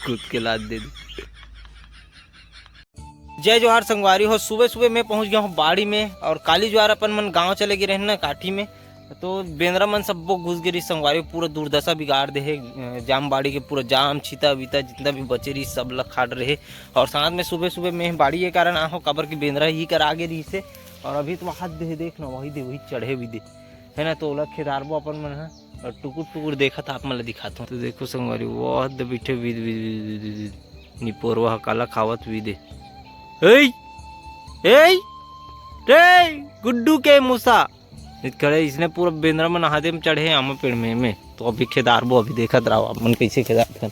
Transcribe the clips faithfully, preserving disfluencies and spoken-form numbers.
खुद के लात दे दी। जय जोहार संगवारी हो, सुबह सुबह मैं पहुंच गया हूँ बाड़ी में और काली जुआर अपन मन गांव चले गए रहे ना काठी में, तो बेंदरा मन सब्बो घुस गे रही संगवारी, पूरा दुर्दशा बिगाड़ दे हे। अ, जाम बाड़ी के पूरा जाम, छीता बीता जितना भी बचे रही सब ला खाट रहे। और साथ में सुबह सुबह मैं बाड़ी ये कारण आहो काबर कि बेंदरा ही कर आगे रही से। और अभी तो वहां दे देख ना, वही दे वही चढ़े भी दे है ना, तो ओला खेदारबो अपन मन ह। और टुकुर टुकुर देखत आप मन ला दिखात हूँ। तो देखो संगवारी, वो हद बैठे विद विद विद विद विद। निपोरवा ह काला खावत विदे। एई! एई! रे! गुड्डू के मूसा। इत खड़े इसने पूरा बेंदरा मन हादे में चढ़े आमा पेड़ में, में। तो अभी खेदारबो, अभी देखत रहो आप मन कैसे खेदारथन।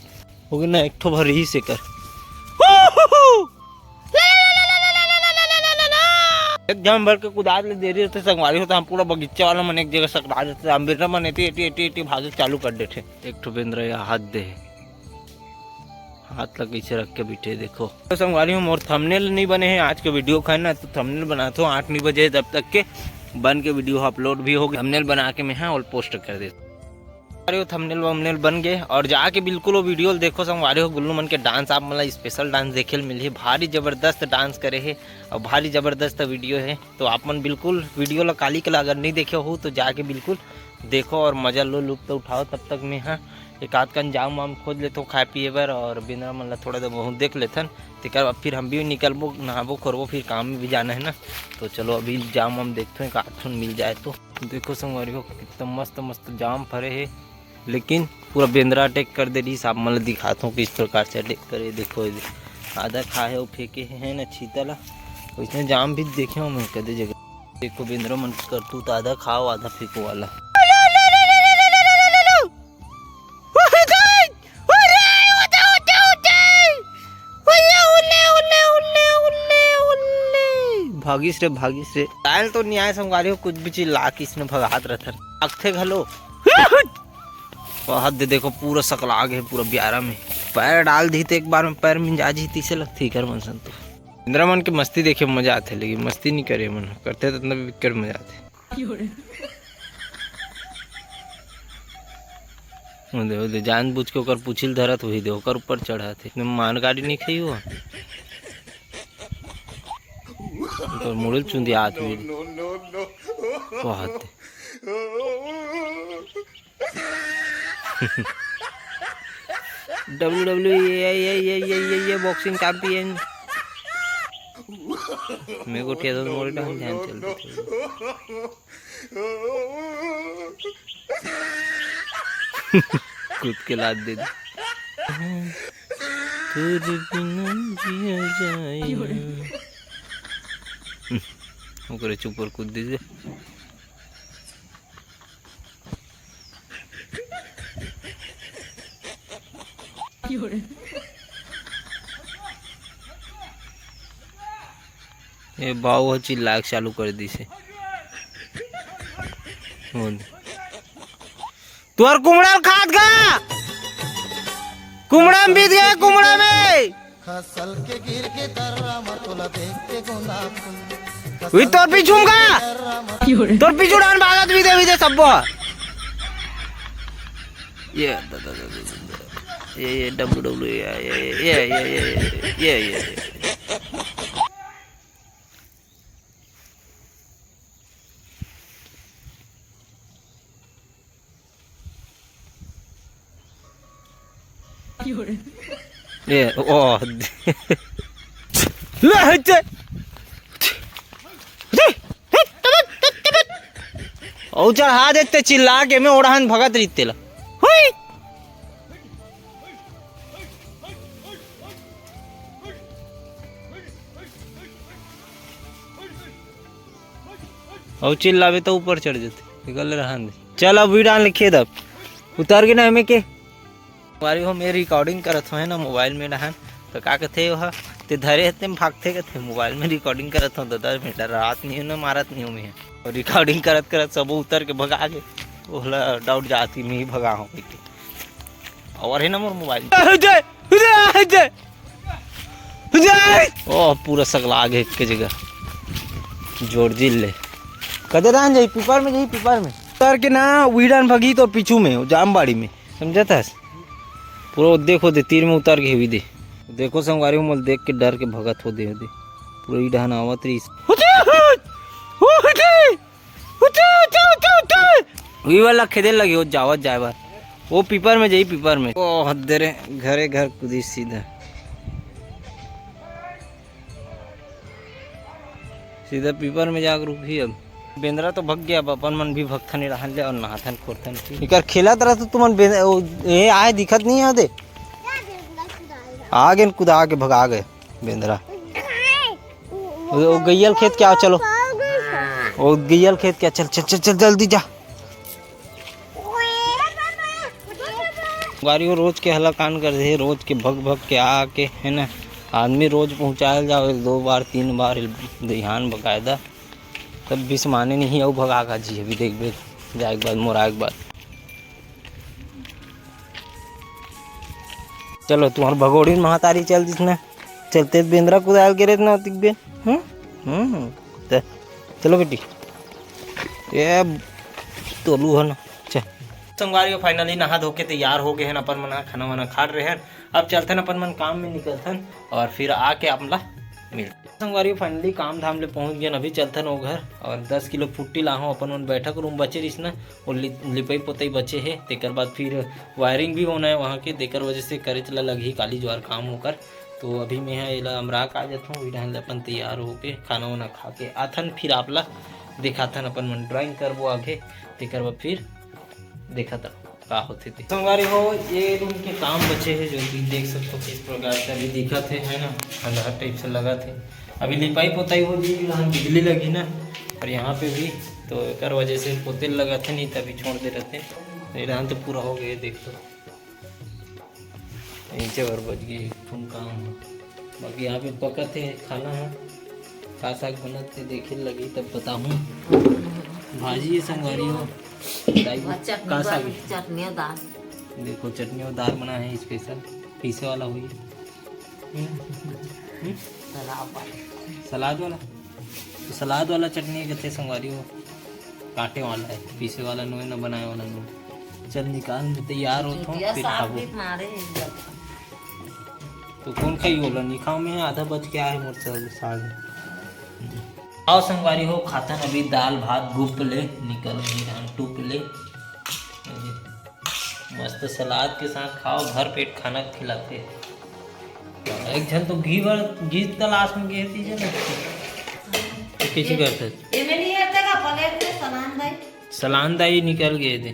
हो गया ना, एक ठो भर रही से कर। एक झन भर के कुदार ले दे रही होते संगवारी होता, हम पूरा बगीचा वाला मन एक जगह सकड़ा देते, हम बेंदरा मन एती, एती, एती, एती भागे चालू कर देते। एक ठो बेंदरा या हाथ दे हे। हाथ ला कैसे रख के बैठे देखो। तो संगवारी हो, मोर थंबनेल नहीं बने हैं आज के वीडियो का, है ना, तो थंबनेल बनाता हूँ आठ नौ बजे, तब तक के बन के वीडियो अपलोड भी होगी। थंबनेल बना के मैं हाँ और पोस्ट कर देता। अरे वो थंबनेल वंबनेल बन गए और जाके बिल्कुल वो वीडियो देखो संगवारी हो। गुल्लू मन के डांस आप मन ला स्पेशल डांस देखे ल मिलही, भारी जबरदस्त डांस करे हे और भारी जबरदस्त वीडियो है। तो आप मन बिल्कुल वीडियो ला काली कला अगर नहीं देखे हो तो जाके बिल्कुल देखो और मजा लो, लुत्फ उठाओ। तब तक मैं हाँ एक आध कन जाम वाम खोज लेथो खाए पिए बर और बेंदरा मन ला थोड़ा देर बहुत देख लेथन। तेकर बाद फिर हम भी निकलबो, नहाबो खोरबो, फिर काम में भी जाना है ना। तो चलो अभी जाम वाम देखथो, एक आध ठन मिल जाए तो। देखो संगवारी हो, कितना मस्त मस्त जाम फरे हे, लेकिन पूरा बेंदरा अटैक कर दे रही। आप मन ला दिखात हूँ किस प्रकार से अटैक करे। देखो ये आधा खाए अउ फेंके हे ना छीता ला। वैसने जाम भी देखे हूँ मैं कदे जगह। देखो बेंदरा मन के करतूत, आधा खाओ आधा फेंको वाला। भागिस रे, भागिस रे। डाल तो नहीं आए संगवारी हो, कुछ भी चीज ला के इसने भगात रहथन। आगथे घलो। वहां दे देखो, पूरा सकला गे हे, पूरा ब्यारा में। पैर डाल दी तो एक बार में पैर मिंजा जी, तीसे लगती कर मन संतु। इंदिरा मन के मस्ती देखे मजा आथे, लेकिन मस्ती नहीं करे मन, करते तो इतना बिक्कट मजा आथे। ओ दे, ओ दे, जानबूझ के ओकर पुछिल धरत होही दे, ओकर ऊपर चढ़त हे। इतने मार गाड़ी नहीं खाई हुआ। ओकर मुड़िल चुंदी आत हुई। बहुत। W W A, A, A, A, A, A, A, boxing champion. मैं गोठिया तो मोड़े डाल ध्यान चल। खुद के लात दे दे। तेरे बिना जिया जाए ना। ओकरे चुपर कूद दीजिए। ये बाऊ ह चिल्लाए के चालू कर दिस हे। बोल। तुहर कुमड़ा ल खात गा? कुमड़ा में बीत गए, कुमड़ा में। उही तोर पीछू में गा? तोर पीछू डान भागत भी दे, भी दे सब्बो। ये, ये, ये, डब्ल्यू डब्ल्यू, ये, ये, ये। ए, ओ। ले, हट जा। ओ चढ़ा देते चिल्ला के, मैं ओढ़ान भगत रही तेला। हुई। अउ चिल्लाबे तो ऊपर चढ़ जथे। निकल रहन दे। चल अब वीडियो डाल खेद अब। उतार के ना हमें के। बारी हो मैं रिकॉर्डिंग करत हो है ना मोबाइल में रहन। तो का कथे ओह, ते धरे हते में भागथे कथे मोबाइल में रिकॉर्डिंग करत हो दादा, मैं डरात नहीं हूँ ना मारत नहीं हूँ मैं। और रिकॉर्डिंग करत करत सब उतर के भगा गे। ओला डाउट जाती मैं ही भगा हूँ के। और है ना मोर मोबाइल। जय, जय, जय। जय। ओ, पूरा सगला आगे एक के जगह। जोर जिल ले। कदे दान जाई, पीपर में जाई, पीपर में। उतर के ना, उही डान भगी तो पीछू में, जामबाड़ी में। समझत हस? पूरा वो देखो दे, तीर में उतार के हेवी दे। देखो संगवारी हो, मोला देख के डर के भगत हो दे, हो दे। पूरा ई डहन आवत रहिस। उही वाला खेदे लगी हो, जावत जाए बर। वो पीपर में जाई, पीपर में। ओ हद दे रे, घरे घर कुदी सीधा। सीधा पीपर में जाके रुकही अब। बेंदरा तो भग गया, अब अपन मन भी भगथन, रहन ले और नहाथन खोरथन। ठीक, एकर खेलत रह तो तुमन बेंद-, ओ, ये आए दिखत नहीं है दे। आ गए कुदा के भगा गए बेंदरा। वो, वो गैयल खेत क्या, चलो। वो गैयल खेत क्या, चल, चल, चल, चल, जल्दी जा। गाड़ी वो रोज के हलाकान कर दे, रोज के भग भग के आके, है ना। आदमी रोज पहुँचायल जाओ, दो बार, तीन बार दहियान बकायदा, तब भी माने नहीं, अउ भगा का जी, अभी देखबे, जाए के बाद, मोराए के बाद। चलो, तुम्हार भगोड़ी महतारी चल दिस ना, चलते बेंदरा कुदाल गिरे ना तिकबे। हम्म, हम्म, ते, चलो बेटी, ये तोलू है ना। चल, संगवारी हो, finally नहा धो के तैयार हो गए हैं, अपन मन ह खाना वाना खा रहे हैं। अब चलथन, अपन मन काम में निकलथन और फिर आके आप ला मिलथन। संगवारी हो, finally काम धाम ले पहुंच गए, अभी चलथन ओ घर और दस किलो पुट्टी लाहूं। अपन मन बैठक रूम बचे रहिस ना, वो लि-, लिपई पोतई बचे है, तेकर बाद फिर wiring भी होना है वहाँ के, तेकर वजह से करे चला लगही काली जुआर काम होकर। तो अभी मैं ह एला अमरा का जथों, वही ढंग ले अपन तैयार होके खाना वाना खा के आथन, फिर आप ला दिखाथन, अपन मन drawing करबो आगे, तेकर बाद फिर देखत रहो का होथे ते। संगवारी हो, ये रूम के काम बचे है, जो कि देख सकते हो किस प्रकार से अभी दिखत है, है ना, अंधार टाइप से लगत है। अभी लिपाई पोताई हो जी, यहाँ बिजली लगी ना, और यहाँ पे भी, तो एकर वजह से पोते लगत है, नहीं तो अभी छोड़ दे रहते। तो ये रहन तो पूरा हो गए, देख लो। नीचे भर बच गई एक ठुन काम। बाकी यहाँ पे पकत है खाना है, का साग बनत है देखे लगी तब बताहूँ। भाजी है संगवारी हो, दाई वो और चटनी का साग बन-, है? चटनी और दाल। देखो चटनी और दाल बना है special, पीसे वाला हुई। हम्म, हम्म, हम्म। सलाद वाला। सलाद वाला? तो सलाद वाला चटनी कथे संगवारी हो, काटे वाला है, पीसे वाला नोहे ना, बनाए वाला नोहे। चल निकाल, मैं तैयार होत हूँ, चुटिया फिर साफ खाबो। भी मारे है एकदम। तो कौन खाई बोला, नहीं खाओ, मैं आधा बच के आए मोर सब साग। आओ संगवारी हो, खाथन अभी दाल भात गुप ले, निकल गई धान टूप ले। मस्त सलाद के साथ खाओ, भर पेट खाना खिलाते। एक झन तो घी बर, घी तलाश में गए थी जे ना। तो कैसे करते? ये में नहीं आता का पलेट में सलान दाई। सलान दाई निकल गए थे।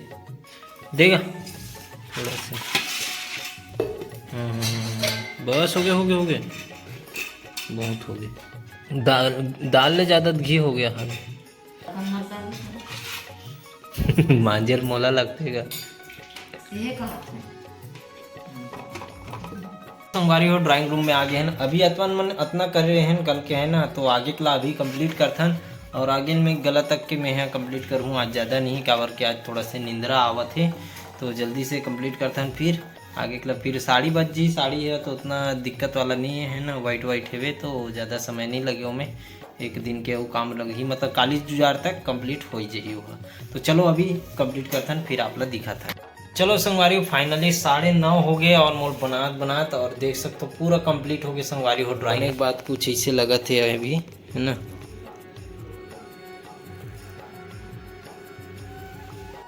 देगा। थोड़ा सा। हाँ, हाँ, हाँ, हाँ। बस हो गया, हो गया, हो गया। बहुत हो गया। दाल, दाल ले ज़्यादा घी हो गया। हाँ। मांजल मोला लगते का। ये कहा। संगवारी हो, drawing room में आ गए हैं। अभी अपन मन अतना करे रहे हैं कल के, है ना, तो आगे के ला अभी complete करथन। और आगे में गला तक के मैं यहाँ complete करहूँ, आज ज़्यादा नहीं, काबर के आज थोड़ा से निंद्रा आवत है, तो जल्दी से complete करथन। फिर आगे के ला फिर साड़ी बच जी, साड़ी है तो उतना दिक्कत वाला नहीं है, है ना, white white हेवे तो ज़्यादा समय नहीं लगे ओमे। एक दिन के वो काम लगही, मतलब काली जुआर तक complete हो ही जाही ओहा। तो चलो अभी complete करथन, फिर आप ला दिखाथन। चलो संगवारी हो, finally साढ़े नौ हो गए और मोर बनात बनात, और देख सकते हो पूरा complete हो गए संगवारी हो drawing। एक बात कुछ ऐसे लगत है अभी, है ना।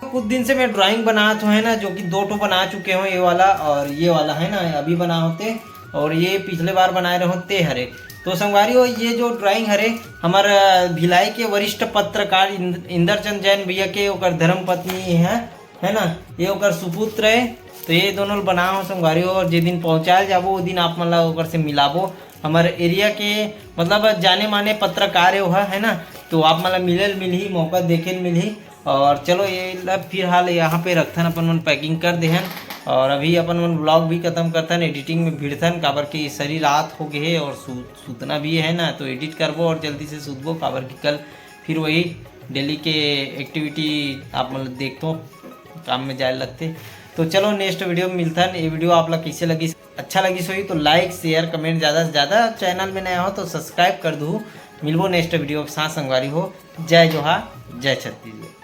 कुछ दिन से मैं drawing बनात हूँ, है ना, जो कि दो ठो बना चुके हूँ, ये वाला और ये वाला, है ना, अभी बना होते, और ये पिछले बार बनाए रहो ते हरे। तो संगवारी हो, ये जो drawing हरे, हमर, अ, भिलाई के वरिष्ठ पत्रकार इंद-, इंदरचंद जैन भैया के ओकर धर्म पत्नी है, है ना, ये ओकर सुपुत्र है। तो ये दोनों ल बनाए हो संगवारी हो, और जे दिन पहुँचाए जाबो, वो दिन आप मन ला ओकर से मिलाबो। हमर area के, मतलब, जाने माने पत्रकार है वो, है ना, तो आप मन ला मिले ल मिलही, मौका देखे ल मिलही। और चलो, ये ला फिलहाल यहाँ पे रखथन, अपन मन packing कर देहन। और अभी अपन मन vlog भी खत्म करथन, editing में भिड़थन, काबर कि सरी रात हो गए है और सू-, सूतना भी है ना, तो edit करबो और जल्दी से सूतबो, काबर कि कल फिर वही daily के activity आप मन देखतो, काम में जाए लगते। तो चलो, next video में मिलथन। ये video आप ला कैसे लगी, अच्छा लगी सोई तो like, share, comment ज़्यादा से ज़्यादा। Channel में नया हो तो subscribe कर दू। मिलबो next video के साथ संगवारी हो। जय जोहार, जय छत्तीसगढ़।